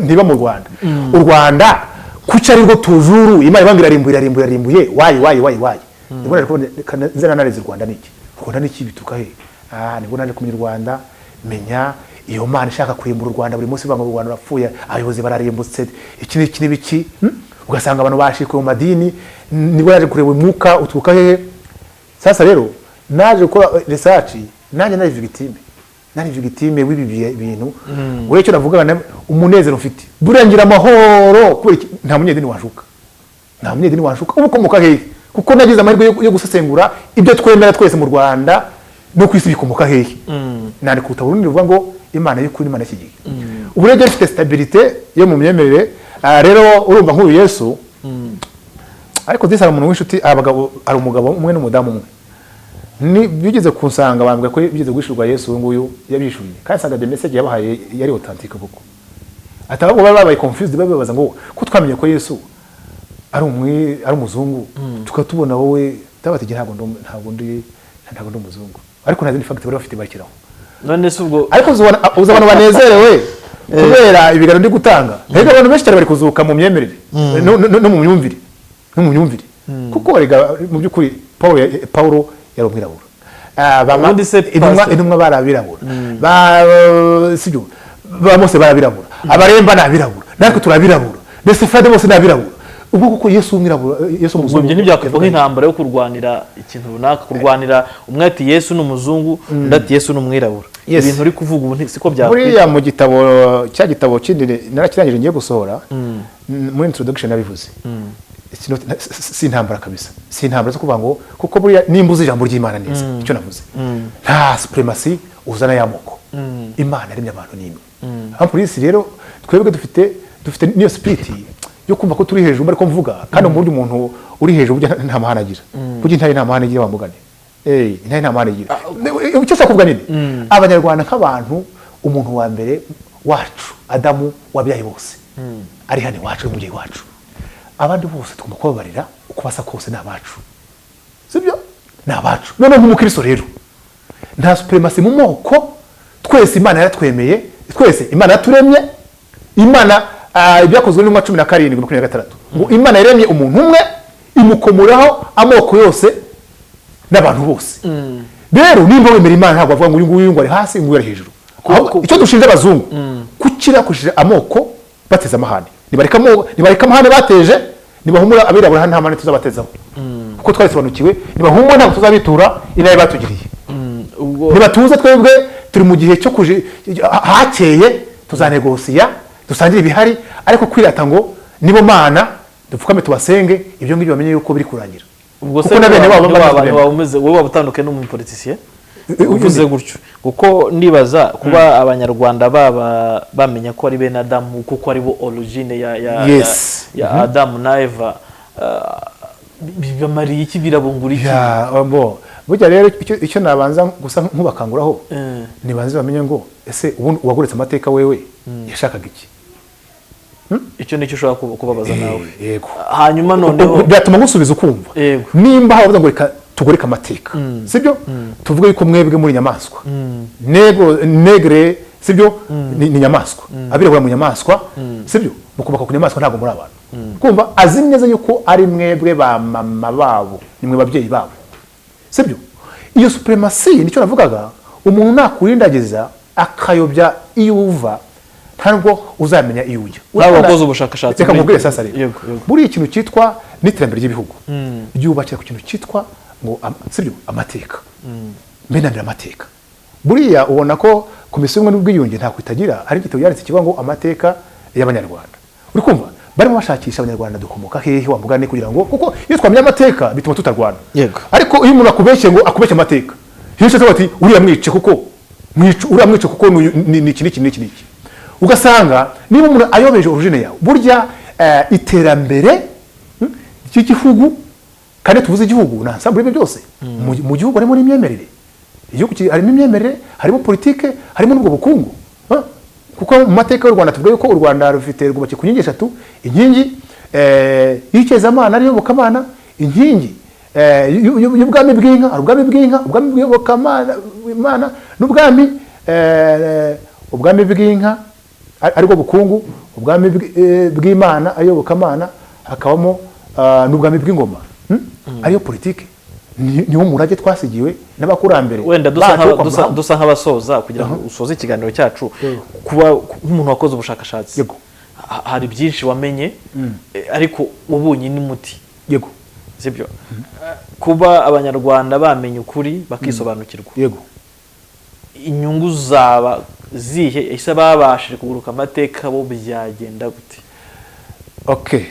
niba mu Rwanda, u Rwanda kuki ari rwo toujours Imana ibanga irarimbuye, irarimbuye, irarimbuye? Why, why, why, why? Nibwo nari kubona, reka nze nanarize u Rwanda niki, u Rwanda niki, bituruka he? Nibwo naje kumenya u Rwanda, menya iyo Mana ishaka kurimbura u Rwanda buri munsi, ivuga ngo u Rwanda rurapfuye, abayobozi bararimbutse, iki n'iki n'ibiki, Ugasanga abantu bashikuye mu madini. Nibwo naje kureba umwuka uturuka hehe. Sasa rero naje gukora research, nanjye nari victime, nari victime w'ibi bintu. Wowe icyo navugaga, umunezero mfite, buriya ngira amahoro kubera iki? Nta munyedini wanshuka, nta munyedini wanshuka uba ukomoka hehe, kuko nagize amahirwe yo gusesengura ibyo twemera twese mu Rwanda no ku isi bikomoka hehe. Nandika ubutabo runini ruvuga ngo Imana y'ukuri, Imana y'iki gihe. Ubu rero mfite stabilité yo mu myemerere. Rero urumva nk'uyu Yesu, ariko disi hari umuntu w'inshuti, abagabo, hari umugabo umwe n'umudamu umwe ni bigeze kunsanga, bambwira ko bigeze guhishurwa Yesu uyu nguyu yabishuye, kandi nsanga the message yabahaye yari authentique koko. Ati ahubwo bari babaye confused, babibaza ngo ko twamenye ko Yesu ari umuzungu, tukaba tubona wowe tabati ntabwo ndi umuzungu. Ariko nta zindi fact bari bafite bakiraho. None se ubwo Ariko uzi abantu banezerewe kubera ibiganiro ndi gutanga. Rega abantu benshi cyane bari kuzuka mu myemerere no mu myumvire, kuko rega mu by'ukuri Paulo yari umwirabura. Ubundi se Intumwa Pastor- intumwa bari abirabura, ba sibyo, ba Mose bari abirabura. Abaremba ni abirabura, natwe turi abirabura, mbese Frade bose ni abirabura. Ubwo kuko Yesu w'umwirabura, Yesu Ubwo w'umuzungu ibyo ntibyakwitwa nk'intambara yo kurwanira ikintu runaka, kurwanira umwe ati Yesu ni umuzungu, undi ati Yesu ni umwirabura? Ibintu uri kuvuga ubu siko byakwitwa. Buriya mu gitabo, cya gitabo kindi narakirangije ngiye gusohora, muri introduction nabivuze. Si intambara kabisa, si intambara zo kuvuga ngo, kuko buriya nimba uzi ijambo ry'Imana neza, icyo navuze, nta supremacy uzana y'amoko. Imana yaremye abantu n'imwe. Aho polisi rero twebwe dufite n'iyo spirit yo kumva ko turi hejuru, ariko mvuga kandi mu buryo umuntu uri hejuru burya nta mahane agira. Burya intare nta mahane igira, wa mugani. Intare nta mahane igira. Icyo nshaka kuvuga nini, Abanyarwanda nk'abantu, umuntu wa mbere wacu Adamu wabyaye bose ari hano iwacu, ari umubyeyi wacu. Abandi bose tugomba kubabarira uko basa kose, ni abacu, sibyo? Ni abacu. Noneho nk'umukristo rero, nta supremacy mu moko. Twese Imana yaratwemeye, twese Imana yaturemye. Imana, Ibyakozwe n'Intumwa 17:26, ngo Imana yaremye umuntu umwe, imukomoraho amoko yose n'abantu bose. Rero nimba wemera Imana, ntabwo bavuga ngo uyu nguyu ngo ari hasi, uyu nguyu ari hejuru. Ahubwo icyo dushinja abazungu, kuki bakoresheje amoko bateza amahane? Nibareka amahane bateje, nibahumura abirabura, nta mahane tuzabatezaho kuko twarisobanukiwe. Nibahumura, ntabwo tuzabitura inabi batugiriye. Ubwo Ntibatuze, twebwe turi mu gihe cyo kuje hakeye, tuzanegosiya, dusangire ibihari. Ariko kwirata ngo nibo Mana, dupfukame tubasenge, ibyo ngibyo bamenye yuko biri kurangira. Ubwo se Kuko na bene wabo bamaze ntiwaba kurema. ntiwaba umeze, wowe waba utandukanye n'umupolitisiye uvuze gutyo, kuko ndibaza kuba Abanyarwanda baba bamenya ko ari bene Adamu, kuko ari bo origine ya Adamu na Eva, bibamariye iki? Birabungura iki? Ya, bo burya rero icyo nabanza gusa nkubakanguraho, nibanze bamenye ngo ese ubundi uwaguretse amateka wewe yashakaga iki? Icyo nicyo ushobora kubabaza nawe? Yego. Hanyuma noneho Byatuma ngusubiza ukumva. Nimba habavuga ngo reka tugoreke amateka, sibyo, tuvuge yuko mwebwe muri inyamaswa, nego nègre, sibyo, ni inyamaswa, abirabura mu nyamaswa, sibyo, mukomoka ku nyamaswa, ntabwo muri abantu. Kumva azi neza yuko ari mwebwe ba mama babo, ni mwe babyeyi babo, sibyo? Iyo supremacy nicyo navugaga. Umuntu nakurindagiza akayobya iyo uva, nta nubwo uzamenya iyo ujya. Nawe wakoze ubushakashatsi Reka nkubwire sasa rero. Yego. Buriya ikintu cyitwa n'iterambere ry'ibihugu ryubakira ku kintu cyitwa ngo sibyo, amateka. Mbere na mbere amateka. Buriya ubona ko Komisiyo y'Ubumwe n'Ubwiyunge ntako itagira, hari igitabo yanditse kivuga ngo amateka y'Abanyarwanda. Uri kumva barimo bashakisha Abanyarwanda dukomoka hehe, wa mugani, kugira ngo, kuko iyo twamenya amateka bituma tutarwana. Ariko iyo umuntu akubeshye ngo akubeshye amateka, iyo ushatse bati uriya mwice, kuko mwice uriya, mwice kuko ni iki n'iki n'iki n'iki, ugasanga niba umuntu ayobeje origine yawe, burya iterambere ry'igihugu, kandi tuvuze igihugu ni ensemble y'ibyo byose. Mu gihugu harimo n'imyemerere, igihugu harimo imyemerere, harimo politike, harimo n'ubwo bukungu. Kuko mu mateka y'u Rwanda tuvuga yuko u Rwanda rufite, rwubakiye ku nkingi eshatu: inkingi y'icyezamana ariyo yobokamana, inkingi y'ubwami bw'inka, hari ubwami bw'inka, ubwami bw'iyobokamana Imana, n'ubwami ubwami bw'inka aribwo bukungu, ubwami bw'Imana ariyo yobokamana, hakabamo n'ubwami bw'ingoma, ariyo politike. Niwo murage twasigiwe n'abakurambere Wenda dusa bacu kwa Abrahamu. Dusa nk'abasoza, kugira ngo usoze ikiganiro cyacu, kuba nk'umuntu wakoze ubushakashatsi, hari byinshi wamenye, ariko wabonye n'umuti, sibyo? Kuba Abanyarwanda bamenya ukuri bakisobanukirwa, inyungu zaba zihe? Ese babashije kuguruka amateka bo byagenda gute?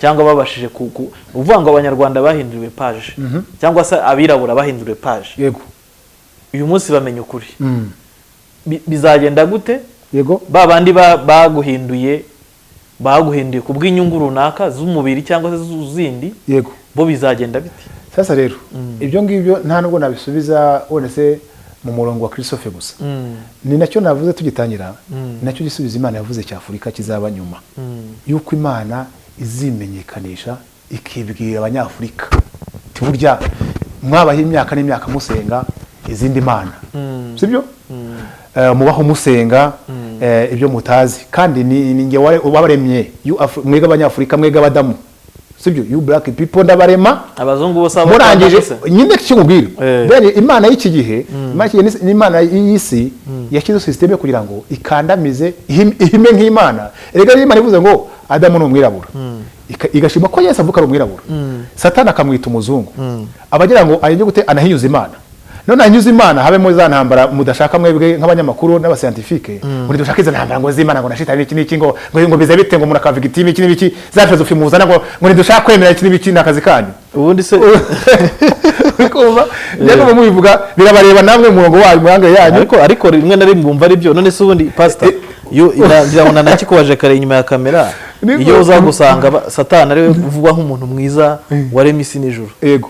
Cyangwa babashije ni ukuvuga ngo Abanyarwanda bahinduriwe page, cyangwa se abirabura bahinduriwe page, uyu munsi bamenya ukuri, bizagenda gute? Ba bandi baguhinduye ku bw'inyungu runaka z'umubiri cyangwa se zindi, bo bizagenda bite? Sasa rero ibyo ngibyo nta nubwo nabisubiza wenda se mu murongo wa Christophe gusa. Ni nacyo navuze tugitangira, ni nacyo gisubizo Imana yavuze cya Afurika kizaba nyuma yuko Imana izimenyekanisha, ikibwira Abanyafurika iti burya mwabaho imyaka n'imyaka musenga izindi mana, sibyo? Mubaho musenga ibyo mutazi, kandi ni njye wabaremye. You mwebwe Abanyafurika, mwebwe Abadamu, sibyo, you black people, ndabarema. Abazungu bose abo Murangije se? Nyine icyo nkubwira, Bene Imana y'iki gihe, Imana y'iki gihe ni Imana y'isi. Yashyizeho système kugira ngo ikandamize, ihime nk'Imana. Erega niba Imana ivuze ngo Adamu ni umwirabura, igashima ko Yesu avuka ari umwirabura, Satani akamwita umuzungu, abagira ngo ajye gute? Anahinyuza Imana. None ahinyuza Imana, habemo za ntambara mudashaka mwebwe nk'abanyamakuru n'aba scientifique, muri dushaka izo ntambara ngo z'Imana, ngo na shitani, iki n'iki, ngo bize bite, ngo umuntu akavuga iti iki n'iki, za philosophie muzana, ngo ntidushaka kwemera iki n'iki, ni akazi kanyu. Ubundi se? Uri kumva? Njya mubivuga, birabareba namwe mu murongo wanyu, mu yange yanyu. Ariko rimwe na rimwe wumva ari byo. None se ubundi, pastor, iyo ngira ngo nanakikubaje kare inyuma ya kamera, iyo uza gusanga Satani ariwe uvugwa nk'umuntu mwiza waremye isi n'ijuru, Yego,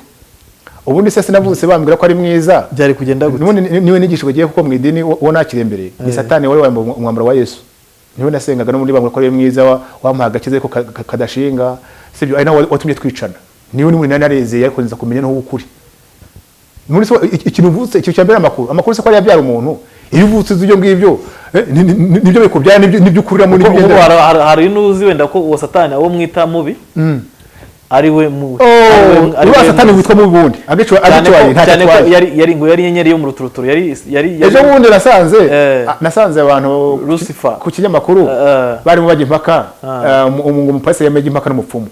ubundi se sinavutse bambwira ko ari mwiza? Byari kugenda gute? N'ubundi niwe nigishijwe agiye, kuko mu idini uwo nakiriye mbere ni Satani wari wambaye umwambaro wa Yesu, niwe nasengaga. N'ubundi bambwira ko ari mwiza, wamuhaye agakiza ariko kadashinga, sibyo? Ari nawe watumye twicana. Niwe n'ubundi nari narezeye, ariko nza kumenya n'uwo ukuri. N'ubundi se ikintu uvutse, ikintu cya mbere, amakuru se ko ari yabyara umuntu? Iyo uvutse uzi ibyo ngibyo, nibyo bikubyara, nibyo ukuriramo, nibyo Kuko ubu ugendera. hari n'uzi wenda ko uwo Satani uwo mwita mubi ari we mubi, Oh, ari uriya we Satani mwiza. witwa mubi bundi Cyane agicwaye ntacyo cyane ko atwaye. yari ngo yari inyenyeri yo mu ruturuturu, yari Ejo bundi nasanze nasanze abantu Lucifer. ku kinyamakuru barimo bajya impaka, umupasiteri yamajya impaka n'umupfumu.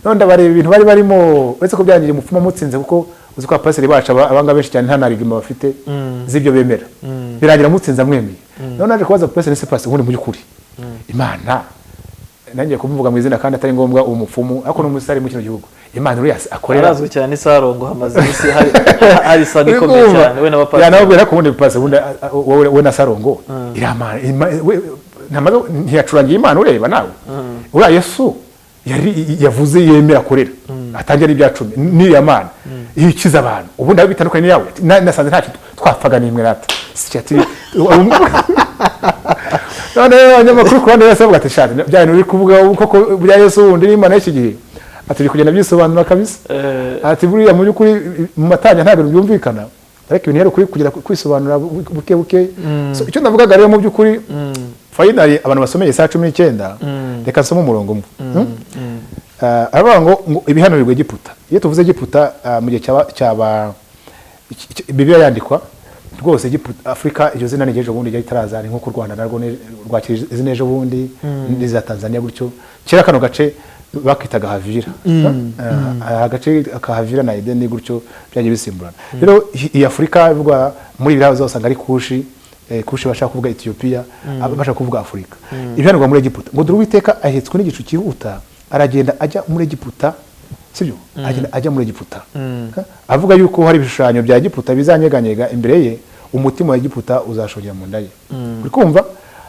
None ndabareba ibintu bari barimo, uretse ko byarangiye umupfumu amutsinze, kuko uzi ko abapasiteri bacu abanga benshi cyane nta narigima bafite z'ibyo bemera. Birangira amutsinze, amwemeye. None naje kubaza pasiteri: "Ese pasiteri, ubundi mu by'ukuri Imana," nanjye kumuvuga mu izina kandi atari ngombwa, uwo mupfumu, ariko ni umusitari muri kino gihugu, "Imana uriya akorera?" Arazwi cyane, Sarongo hamaze iminsi hari saga ikomeye cyane, we n'abapasiteri. Yanababwira ko ubundi pasi, ubundi wowe we na Sarongo, iriya Mana ntiyacurangiye Imana? Ureba nawe, uriya Yesu yari yavuze yemera akorera atangira n'ibya cumi, n'iriya Mana iyo ikiza abantu, ubundi aho bitandukanye n'iyawe? Nasanze ntacyo twapfaga n'imwe rata. Si ati none abanyamakuru ku ruhande bose bavuga ati: "Shati bya bintu uri kuvuga koko bya Yesu wundi n'Imana y'iki gihe," ati "biri kugenda byisobanura kabisa." Ati: "Buriya mu by'ukuri mu matanya nta bintu byumvikana, ariko ibintu yari ukuri kugera kwisobanura buke buke." So, icyo ndavugaga rero mu by'ukuri, finally, abantu basomeye isaha 19, reka nsome umurongo umwe. Aravuga ngo ibihanurirwa Egiputa. Iyo tuvuze Egiputa, mu gihe cyaba Bibiliya yandikwa rwose, Egiputa, Afurika, iryo zina ni ejo bundi ryari ritaraza. Ni nk'uko u Rwanda narwo rwakira izina ejo bundi, n'iza Tanzania gutyo. Kera kano gace bakitaga Havira. Agace ka Havira na Edeni gutyo byagiye bisimburana. Rero iyi Afurika ivugwa muri biriya uzasanga ari Kushi, Kushi bashaka kuvuga Etiyopiya, bashaka kuvuga Afurika. Ibihanirwa muri Egiputa ngo: "Dore Uwiteka ahetswe n'igicu cyihuta, aragenda ajya muri Egiputa." Sibyo? Agenda ajya muri Egiputa. Ha? Avuga yuko hari ibishushanyo bya Egiputa bizanyeganyega imbere ye, umutima wa Egiputa uzashongera mu nda ye. Uri kumva?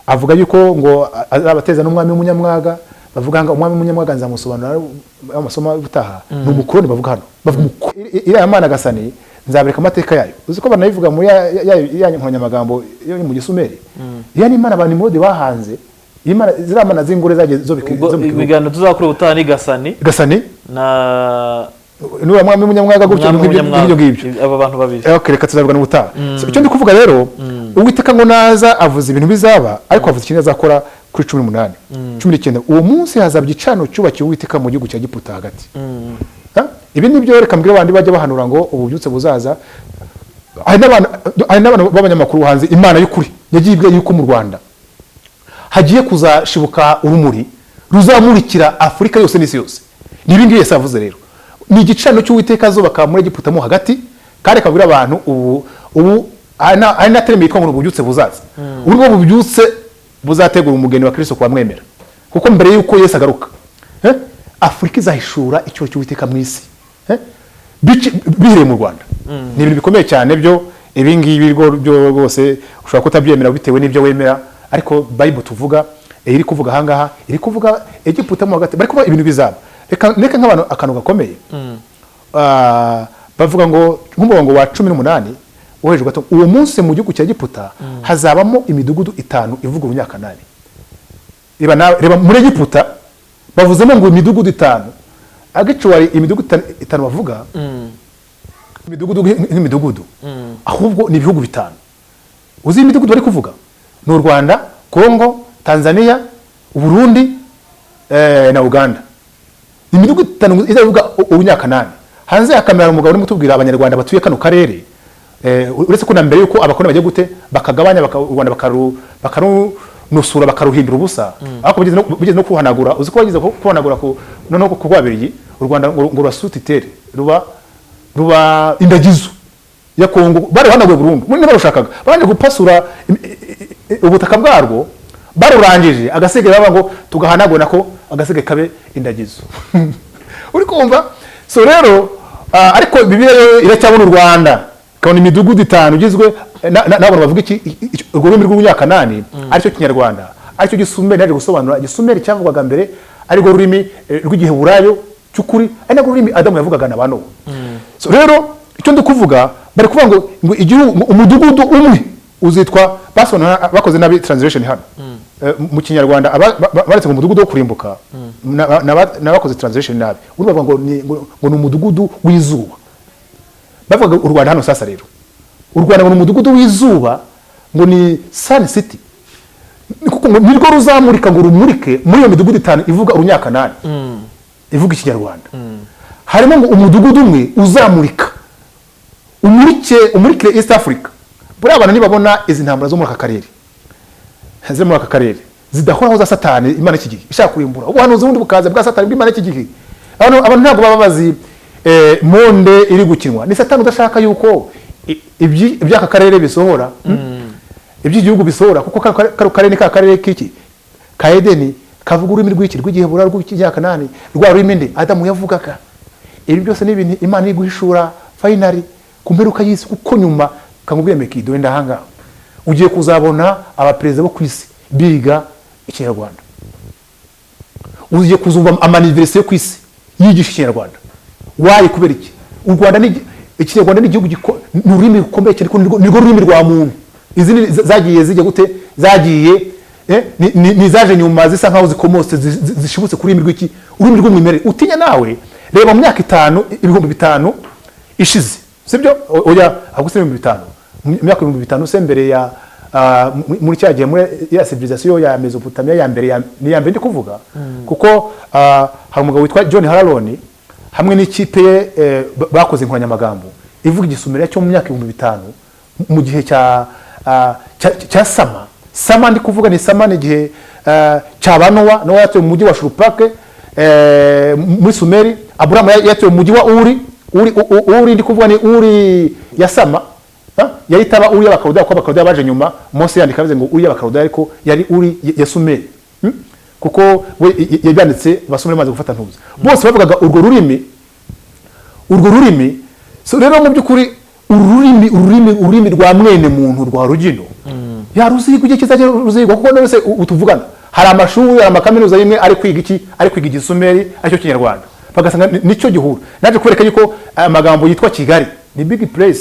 Avuga yuko ngo azabateza n'umwami w'umunyamwaga. Bavuga ngo umwami w'umunyamwaga, nzamusobanura amasomo ubutaha, ni umukoroni bavuga hano. Bavuga iriya Mana Gasani, nzabereka amateka yayo. Uzi ko banayivuga muri ya nkoranyamagambo yo mu Gisumeri? Iriya ni Imana ba Nimurodi bahanze. Imana, ziriya mana z'ingore zagiye zobika Ubwo zobika ibihugu. Ibiganiro tuzakora ubutaha ni Gasani Gasani na n'uriya mwami w'umunyamwaga gutyo, Umwami nk'ibyo w'umunyamwaga. ngibyo ngibyo. Aba bantu babiri. Okay, reka tuzabigana ubutaha. So, icyo ndi kuvuga rero, Uwiteka ngo naza avuze ibintu bizaba, ariko avuze ikintu azakora kuri 18, 19: "Uwo munsi hazaba igicaniro cyubakiwe Uwiteka mu gihugu cya Giputa hagati." Ha? Ibi ni byo. Reka mbwire abandi bajya bahanura ngo ububyutse buzaza. Hari n'abantu b'abanyamakuru hanze, Imana y'ukuri yagiye ibwira yuko mu Rwanda hagiye kuzashibuka urumuri ruzamurikira Afurika yose n'isi yose. Ni ibi ngibi Yesu yavuze rero, ni igicaniro cy'Uwiteka azubaka muri Egiputa mo hagati. Kandi akabwira abantu ubu hari na terme yitwa ngo ni ububyutse buzaza. Ubu nibwo bubyutse buzategura umugeni wa Kristo kubamwemera, kuko mbere y'uko Yesu agaruka, Afurika izahishura icyuho cy'Uwiteka mu isi, bihereye mu Rwanda. Ni ibintu bikomeye cyane byo ibi ngibi byo rwose ushobora kutabyemera bitewe n'ibyo wemera, ariko Bible tuvuga, iri kuvuga ahangaha, iri kuvuga Egiputa mo hagati, bari kuvuga ibintu bizaba. Reka reka nk'abantu akantu gakomeye. Bavuga ngo nk'umurongo wa 18 wo hejuru gato: "Uwo munsi mu gihugu cya Egiputa hazabamo imidugudu itanu ivuga urunyakanani." Reba nawe, reba muri Egiputa bavuzemo ngo imidugudu itanu. Agicwari imidugudu itanu bavuga, imidugudu nk'imidugudu, ahubwo ni ibihugu bitanu. Uzi imidugudu bari kuvuga? Ni u Rwanda, Kongo, Tanzania, Uburundi na Uganda. Imidugudu itanu izavuga urunyakanani. Hanze ya kamera umugabo urimo utubwira abanyarwanda batuye kano karere. Uretse ko na mbere yuko abakoloni bagiye gute bakagabanya u Rwanda bakarunusura, bakaruhindura ubusa, ariko bigeze no kuhanagura. Uzi ko bageze kuhanagura noneho ku Rwabirigi, u Rwanda ngo ruba sous-tutelle, ruba indagizo ya Kongo. Baruhanaguye burundu muri barushakaga, barangije gupasura ubutaka bwarwo, barurangije, agasigaye baba ngo tugahanagure nako agasigaye kabe indagizo. Uri kumva? So rero ariko Bibiliya yo iracyabona u Rwanda, ikabona imidugudu itanu igizwe n'abantu bavuga iki urwo rurimi rw'Urunyakanani, aricyo Kinyarwanda, aricyo Gisumeri. Naje gusobanura Gisumeri cyavugwaga mbere, arirwo rurimi rw'Igiheburayo cy'ukuri, ari narwo rurimi Adamu yavugaga na ba Nowa. So rero icyo ndi kuvuga, bari kuvuga ngo igihugu, ngo umudugudu umwe uzitwa, basobanura bakoze nabi translation hano. Mu Kinyarwanda baretse ngo umudugudu wo kurimbuka, n'abakoze translation nabi. Ubundi bavuga ngo ni umudugudu w'izuba. Bavuga u Rwanda hano. Sasa rero u Rwanda ngo ni umudugudu w'izuba, ngo ni Sun City. Kuko ngo nirwo ruzamurika, ngo rumurike muri iyo midugudu itanu ivuga Urunyakanani, ivuga Ikinyarwanda. Harimo ngo umudugudu umwe uzamurika, umurikire East Africa. Buriya abantu nibabona izi ntambara zo muri aka karere, ziri muri aka karere zidahoraho, za Satani, Imana iki gihe ishaka kurimbura, ubuhanuzi bundi bukaza bwa Satani bw'Imana iki gihe, abantu ntabwo baba bazi monde iri gukinwa ni Satani udashaka yuko iby'aka karere bisohora, iby'igihugu bisohora, kuko kano karere ni ka karere k'iki ka Edeni, kavuga ururimi rw'iki rw'Igiheburayo, rw'Ikinyakanani, rwa rurimi nde Adamu yavugaga. Ibi byose ni ibintu Imana iri guhishura finally ku mperuka y'isi, kuko nyuma kamubwiye Mekido, wenda ahangaha ugiye kuzabona abaperezida bo ku isi biga Ikinyarwanda, ugiye kuzumva ama université yo ku isi yigisha Ikinyarwanda. Why? Kubera iki? U Rwanda ni Ikinyarwanda, ni igihugu ni ururimi rukomeye cyane, kuko nirwo rurimi rwa muntu. Izindi zagiye zijya gute? Zagiye ni zaje nyuma, zisa nkaho zikomotse, zishibutse ku rurimi rw'iki, ururimi rw'umwimerere. Utinya nawe reba mu myaka itanu, 5000 ishize, sibyo? Oya, ahubwo si 5000, mu myaka 5000 se mbere ya muri cya gihe, muri ya civilisation ya Mesopotamia ya mbere, ni ya mbere ndi kuvuga, kuko hari umugabo witwa John Haraloni hamwe n'ikipe ye, bakoze inkoranyamagambo ivuga Igisumeriya cyo mu myaka 5000, mu gihe cya Sama. Sama ndi kuvuga ni Sama, ni igihe cya ba Nowa. Nowa yatuye mu mujyi wa Shurupake muri Sumeri. Aburahamu yatuye mu mujyi wa Uri. Uri, Uri ndi kuvuga ni Uri ya Sama. Ha? Yari itaba Uri y'Abakaludaya, kuko Abakaludaya baje nyuma. Mose yandika avuze ngo Uri y'Abakaludaya, ariko yari Uri ya Sumeri. Kuko we yabyanditse Abasumeri bamaze gufata ntuza. Bose bavugaga urwo rurimi, urwo rurimi. So rero mu by'ukuri uru rurimi, ururimi rwa mwene muntu, rwa rugino, yaruzigwa igihe kizajya ruzigwa, kuko none se utuvugana hari amashuri, hari amakaminuza y'imwe ari kwiga iki, ari kwiga Igisumeri, aricyo Kinyarwanda, bagasanga nicyo gihura. Naje kwereka yuko amagambo yitwa Kigali ni big place,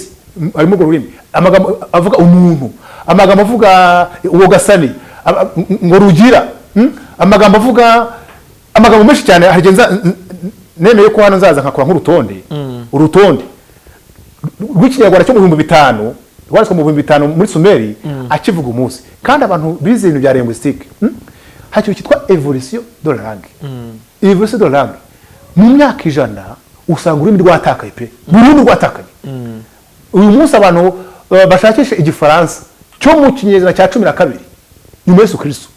harimo urwo rurimi, amagambo avuga umuntu, amagambo avuga uwo gasani, ngo rugira, Amagambo avuga, amagambo menshi cyane. Hari igihe nemeye ko hano nzaza nkakora nk'urutonde, urutonde rw'Ikinyarwanda cyo mu 5000, rwanditswe mu 5000 muri Sumeri, akivuga umunsi. Kandi abantu bize ibintu bya linguistique, Hari ikintu cyitwa évolution de la langue. Évolution de la langue, mu myaka 100 usanga ururimi rwatakaye pe, burundu rwatakaye. Uyu munsi abantu bashakisha Igifaransa cyo mu kinyejana cya 12 nyuma Yesu Kristo,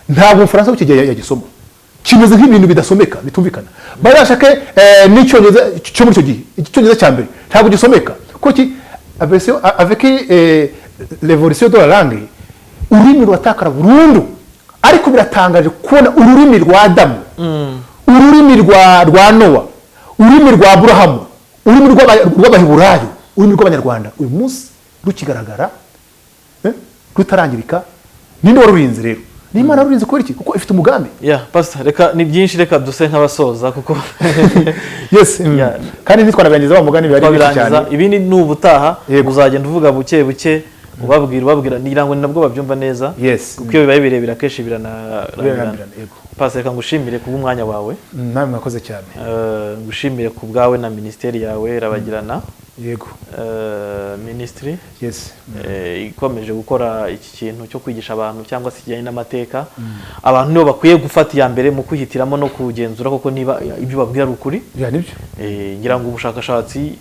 ntabwo Umufaransa w'iki gihe yagisoma, kimeze nk'ibintu bidasomeka, bitumvikana. Barashake n'Icyongereza cyo muri icyo gihe, Icyongereza cya mbere, ntabwo gisomeka. Kuko avec l'évolution de la langue, ururimi ruratakara burundu. Ariko biratangaje kubona ururimi rwa Adamu, ururimi rwa Nowa, ururimi rwa Aburahamu, ururimi rw'Abaheburayo, ururimi rw'Abanyarwanda uyu munsi rukigaragara, rutarangirika. Ninde warurinze rero? Ni Imana yarurinze. Kubera iki? Kuko ifite umugambi. Ya pastor, reka ni byinshi, reka duse nk'abasoza kuko Yes. Kandi ntitwanabirangiza, wa mugani biba ari byinshi twabirangiza cyane. Ibindi ni ubutaha. Yego. Uzagenda uvuga buke buke, ubabwira, ngira ngo ni nabwo babyumva neza, kuko iyo bibaye birebire akenshi biranarambirana. Birarambirana, yego. Pastor, reka ngushimire kubw'umwanya wawe. Nawe mwakoze cyane. Ngushimire ku bwawe na minisiteri yawe Rabagirana Ministry ikomeje gukora iki kintu cyo kwigisha abantu cyangwa se kijyanye n'amateka. Abantu nibo bakwiye gufata iya mbere mu kwihitiramo no kugenzura koko niba ibyo babwira ari ukuri. Ya, nibyo. Ngira ngo ubushakashatsi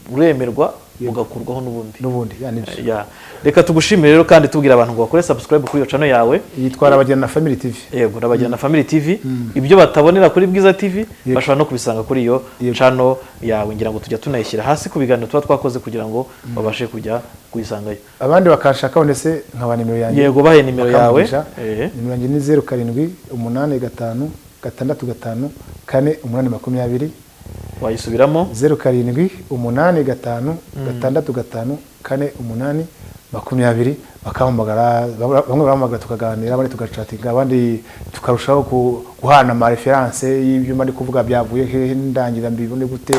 buremerwa. Bugakurwaho n'ubundi. N'ubundi, ya, nibyo. Ya, reka tugushimire rero, kandi tubwira abantu ngo bakore subscribe kuri iyo channel yawe. Yitwa Rabagirana Family TV. Yego, Rabagirana Family TV. Ibyo batabonera kuri Bwiza TV bashobora no kubisanga kuri iyo channel yawe. Ngira ngo tujya tunayishyira hasi ku biganiro tuba twakoze kugira ngo babashe kujya kuyisangayo. Abandi bakanshakaho, ndetse nkaba nimero yanjye. Yego, bahe nimero yawe. Bakamvugisha. Nimero yanjye ni 0785654820. Wayisubiramo? 0785654820. Bakampamagara. Bamwe barampamagara tukaganira, abandi tugacatinga, abandi tukarushaho guhana ama références y'ibyo mba ndi kuvuga, byavuye hehe, ndangira mbibone gute.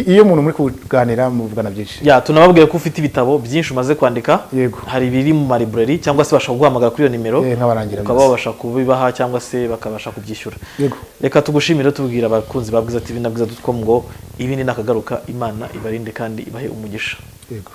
Iyo umuntu muri kuganira muvugana byinshi. Ya, tunababwiye ko ufite ibitabo byinshi umaze kwandika. Yego. Hari ibiri mu ma library, cyangwa se bashobora guhamagara kuri iyo nimero, Nkabarangira ukaba byose. wabasha kubibaha cyangwa se bakabasha kubyishyura. Yego. Reka tugushimire, tubwira abakunzi ba Bwiza TV na Bwiza.com ngo ibindi nakagaruka. Imana ibarinde kandi ibahe umugisha. Yego.